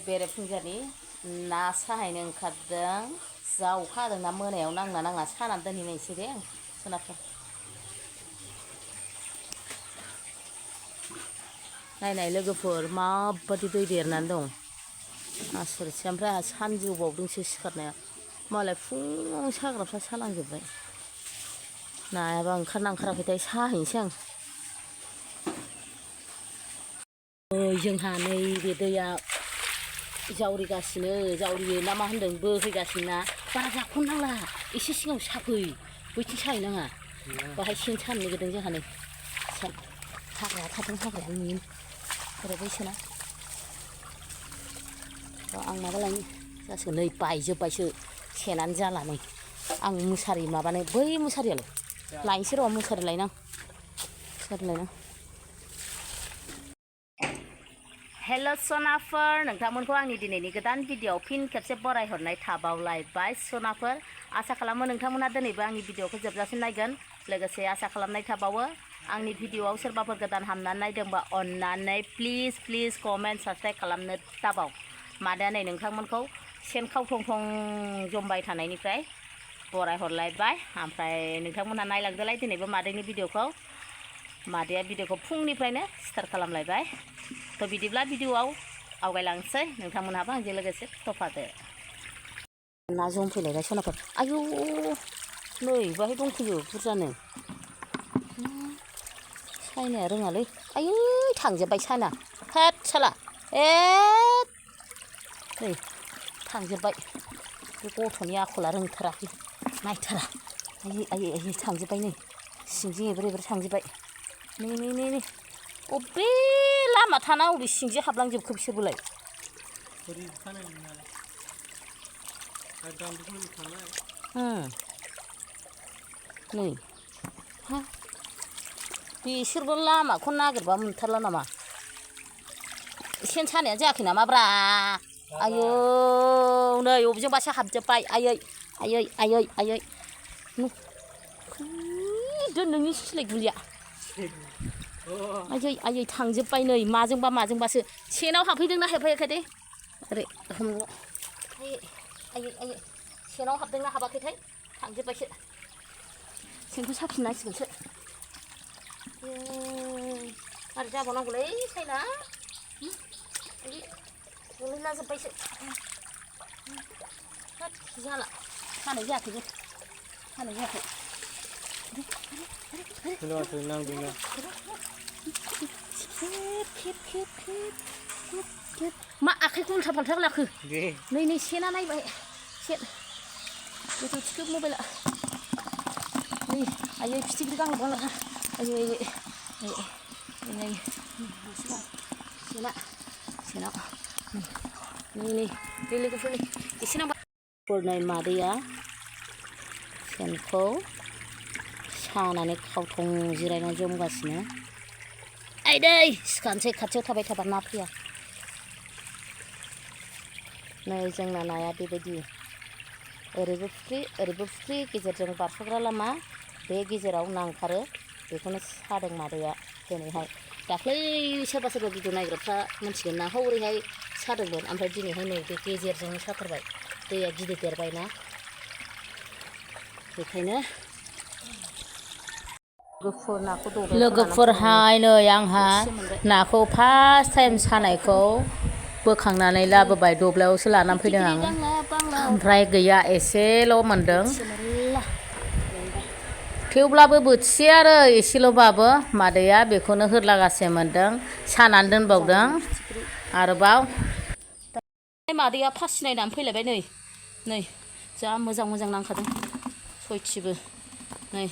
बेरे फुंजानि ना साहायनो ओंखारदों जावखा हादों ना मोनायाव नांना सानानै दोनहैनायसै दे सोनाबखौ नायनाय लोगोफोर माबादि दै देरनानै दं आसरितसो ओमफ्राय आंहा सानजौबावदोंसो सिखारनाया मालाय फुङाव साग्राफ्रा सालांजोब्बाय नायाबा ओंखारना ओंखाराखैथाय साहैनोसै आं जोंहा नैबे दैया जावरिगासिनो जावरियो ना मा होनदों बोहैगासिनो ना बारा जाख'नांला एसे सिगाङाव साफै बैथिं साहैनाङा बाहाय सेन सानो नागिरदों जोंहा नै हाग्राया थादों हाग्राया नुयो ओरै बैसोना आं माबा लायनो जासिगोन नै बायजोब्बायसो सेनानो जाला नै आं मुसारि माबानो बै मुसारियालाय लायनोसै र' मुसारि लायनां हेल' सनाफोर नोंथांमोनखौ आंनि दिनैनि गोदान भिडिअ'आव फिन खेबसे बरायहरनाय थाबावलायबाय सनाफोर आसा खालामो नोंथांमोना दिनैबो आंनि भिडिअ'खौ जोबजासिम नायगोन लोगोसे आसा खालामनाय थाबावो आंनि भिडिअ'आव सोरबाफोर गोदान हाबनानै नायदोंबा अननानै प्लिज कमेन्ट साबस्क्राइब खालामनो दाबाव मादैया नै नोंथांमोनखौ सेन खावथं जमबाय थानायनिफ्राय बरायहरलायबाय ओमफ्राय नोंथांमोनहा नायलांदोलाय दिनैबो मादैनि भिडिअ'खौ मादैया भिडिअ'खौ फुंनिफ्रायनो स्टार्ट खालामलायबाय थ' बिदिब्ला भिडिअ'आव आवगायलांसै नोंथांमोनहाबो आंजों लोगोसे थफादो ना जमफैलायबाय सनाफोर आयौ नै बाहाय दंफैयो बुरजानो सायनाया रोङालै आयौ थांजोब्बाय साना थोद साला नै थांजोब्बाय बे गथ'नि आखला रोंथाराखै नायथारा आयै थांजोब्बाय नै सिंजों एब्रे थांजोब्बाय नै अबे लामा थाना अबे सिंजों हाबलांजोबखो बिसोरबोलाय नै हा बिसोरबो लामाखौ नागिरबा मोनथारला नामा सेन सानाया जायाखै नामाब्रा आयौ नै अबेजोंबासो हाबजोब्बाय आयै दोन नोंनि सिलाय गुलिया आयै थांजोब्बाय नै माजोंबासो सेनाव हाबफैदोंना हाबफैयाखै दे ओरै हमनो आयै सेनाव हाबदोंना हाबाखैथाय थांजोब्बायसो सेनखौ साफिननांसिगोनसो आरो जाबावनांगौलै साइना गलैला जोब्बायसो जाला हानाय जायाखै मा आखाइखौ उल्था फाल्था लाखो नै सेना नायबाय सेन गोजौ थिखोब मबाइला नै आयै फिथिख्रि गांलाब आयै सेनाव नै लोगोफोरनि एसे नांबा हरनाय मादैया सेनखौ सानानै खावथं जिरायनानै जमगासिनो आइदै सिखारनोसै खाथियाव थाबाय थाबा ना फैया नै जोंना नाया बेबायदि ओरैबो फुख्रि गेजेरजों बारस'ग्रा लामा बे गेजेराव नांथारो बेखौनो सादों मादैया दिनैहाय दाख्लै सोरबा भिडिअ नायग्राफ्रा मिथिगोन नाखौ ओरैहाय सादोंमोन ओमफ्राय दिनैहाय नै बे गेजेरजों साथारबाय दैया गिदिर देरबायना बेखायनो लोगोफोरहाय नै आंहा नाखौ फार्स्ट टाइम सानायखौ बोखांनानै लाबोबाय दब्लायावसो लानानै फैदों आं ओमफ्राय गैया एसेल' मोनदों थेवब्लाबो बोथिसे आरो एसेल'बाबो मादैया बेखौनो होदलागासे मोनदों सानानै दोनबावदों आरोबाव मादैया फासि नायनानै फैलायबाय नै जा मोजां नांखादों सयथिबो नै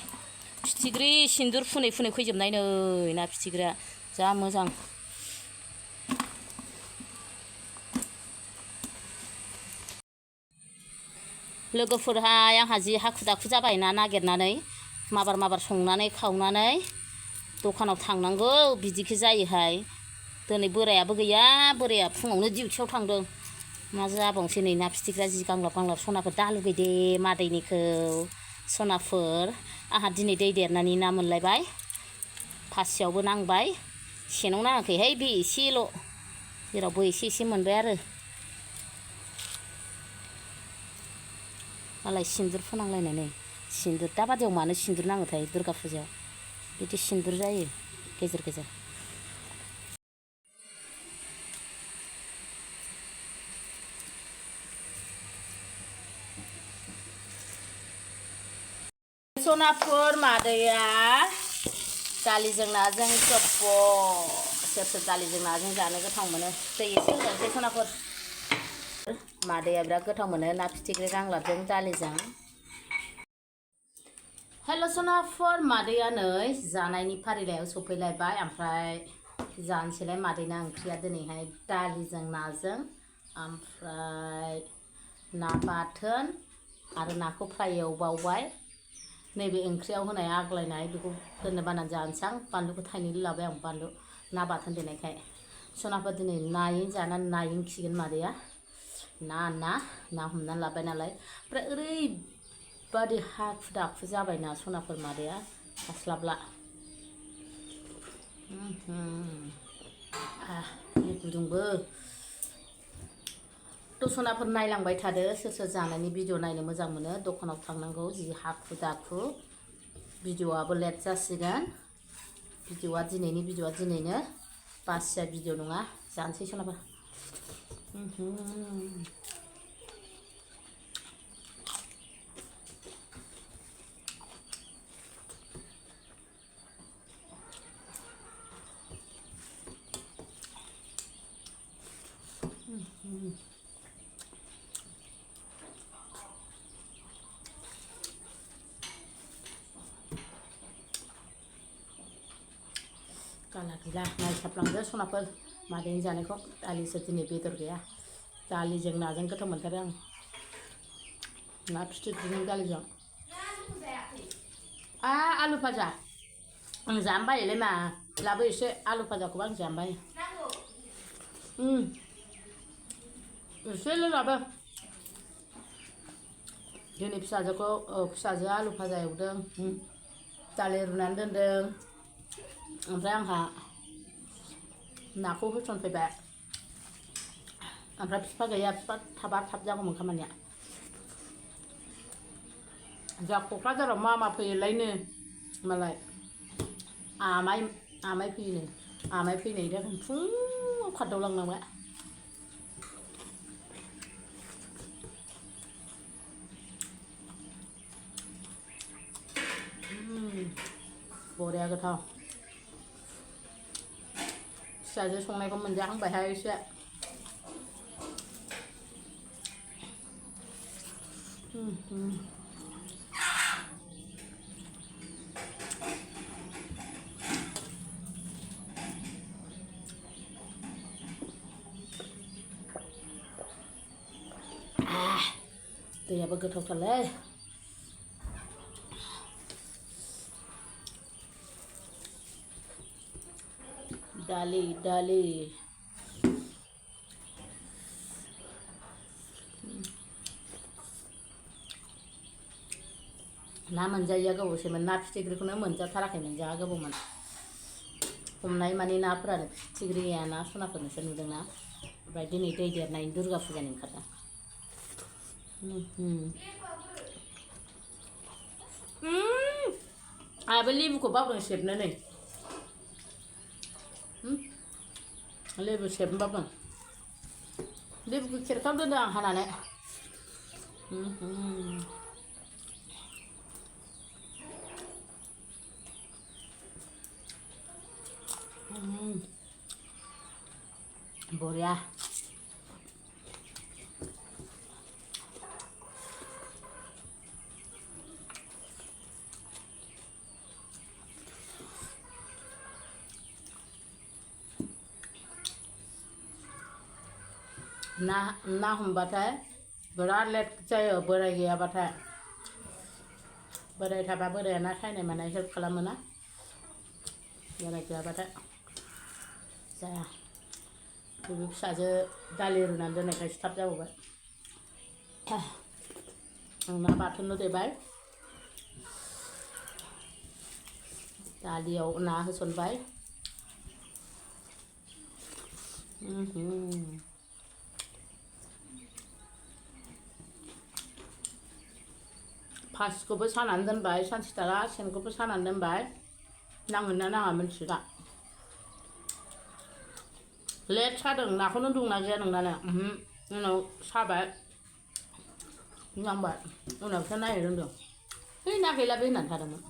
फिथिख्रि सिन्दुर फुनै फैजोबनाय नै ना फिथिख्रिया जा मोजां लोगोफोरहाय आंहा जि हाखु दाखु जाबाय ना नागिरनानै माबार संनानै खावनानै दखानाव थांनांगौ बिदिखि जायोहाय दिनै बोरायाबो गैया बोराया फुङावनो डिउटियाव थांदों मा जाबावनोसै नै ना फिथिख्रिया जि गांलाब सनाफोर दा लुगैदे मादैनिखौ सनाफोर आंहा दिनै दै देरनानै ना मोनलायबाय फासियावबो नांबाय सेनाव नाङाखैहाय बे एसेल' जेरावबो एसे एसे मोनबाय आरो मालाय सिन्दुर फोनांलायनानै सिन्दुर दाबादियाव मानो सिन्दुर नाङोथाय दुर्गा फुजायाव बिदि सिन्दुर जायो गेजेर गेजेर सनाफोर मादैया दालिजों नाजों जब्ब' सोर सोर दालिजों नाजों जानो गोथाव मोनो दै एसे होनोसै सनाफोर मादैया बिराद गोथाव मोनो ना फिथिख्रि गांलाबजों दालिजों हेल' सनाफोर मादैया नै जानायनि फारिलाइयाव सफैलायबाय ओमफ्राय जानोसैलाय मादैना ओंख्रिया दिनैहाय दालिजों नाजों ओमफ्राय ना बाथोन आरो नाखौ फ्राय एवबावबाय नैबे ओंख्रियाव होनाय आग्लायनाय बेखौ दोननो बानानै जानोसै आं बानलुखौ थाइनै लाबाय आं बानलु ना बाथोन देनायखाय सनाफोर दिनै नायैनो जानानै नायैनो खिगोन मादैया ना हमनानै लाबाय नालाय ओमफ्राय ओरैबादि हाखु दाखु जाबायना सनाफोर मादैया हास्लाबला गुदुंबो दसनाफोर नायलांबाय थादो सोर सोर जानायनि भिडिअ नायनो मोजां मोनो दखानाव थांनांगौ जि हाखु दाखु भिडिअआबो लेट जासिगोन भिडिअआ दिनैनि भिडिअआ दिनैनो बासिया भिडिअ नङा जानोसै सनाफोर गाला गैला नायसाबलांदो सनाफोर मादैनि जानायखौ दालिसो दिनै बेदर गैया दालिजों नाजों गोथाव मोनथारो आं ना फिथिख्रिजों दालिजों आलु भाजा आं जानो बायोलै मा लाबो एसे आलु भाजाखौबो आं जानो बायो एसेल' लाबो दिनै फिसाजोआ आलु भाजा एवदों दालि रुनानै दोनदों ओमफ्राय आंहा नाखौ होसनफैबाय ओमफ्राय बिफा गैया बिफा थाबा थाब जागौमोन खामानिया जा क'क्राझाराव मा फैयोलायनो मालाय आमाय फैयोनो आमाय फैनायनि थाखाय फुङाव खारदावलांनांबाय बरिया गोथाव फिसाजो संनायखौ मोनजाहांबायहाय एसे दैयाबो गोथावथारलै दालि ना मोनजायैया गोबावसैमोन ना फिथिख्रिखौनो मोनजाथाराखै मोनजा गोबावमोन हमनाय माने नाफोरानो फिथिख्रि गैया ना सनाफोरनोसो नुदोंना ओमफ्राय दिनै दै देरनायनि दुर्गा फुजानि ओंखारदों आंहाबो लेबुखौ बावदों सेबनो नै लेबु सेबनो बावदों लेबुखौ खेरखायाव दोनदों आं हानानै बरिया ना हमबाथाय बिराद लेट जायो बोराय गैयाबाथाय बोराय थाबा बोराया ना सायनाय मानाय हेल्प खालामो ना बोराय गैयाबाथाय जाया बेबो फिसाजो दालि रुनानै दोननायखायसो थाब जाबावबाय आं ना बाथोनल' देबाय दालियाव ना होसनबाय फासिखौबो सानानै दोनबाय सानसे थाला सेनखौबो सानानै दोनबाय नाङोना नाङा मिथिला लेट सादों नाखौनो दंना गैया नोंनानो उनाव साबाय नांबाय उनावसो नायनो रोंदों है ना गैला बे होननानै थादोंमोन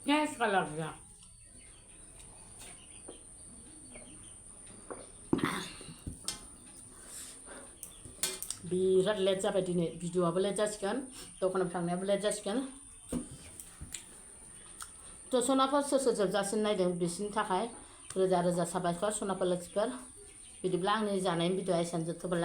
Yes, kalabra. बिराद लेट जाबाय दिनै भिडिअआबो लेट जासिगोन दखानाव थांनायाबो लेट जासिगोन थ' सनाफोर सोर सोर जोबजासिम नायदों बिसोरनि थाखाय रोजा रोजा साबायखर सनाफोर लोगोफोर बिदिब्ला आंनि जानायनि भिडिअआ एसेयावनो जोबथ'बाय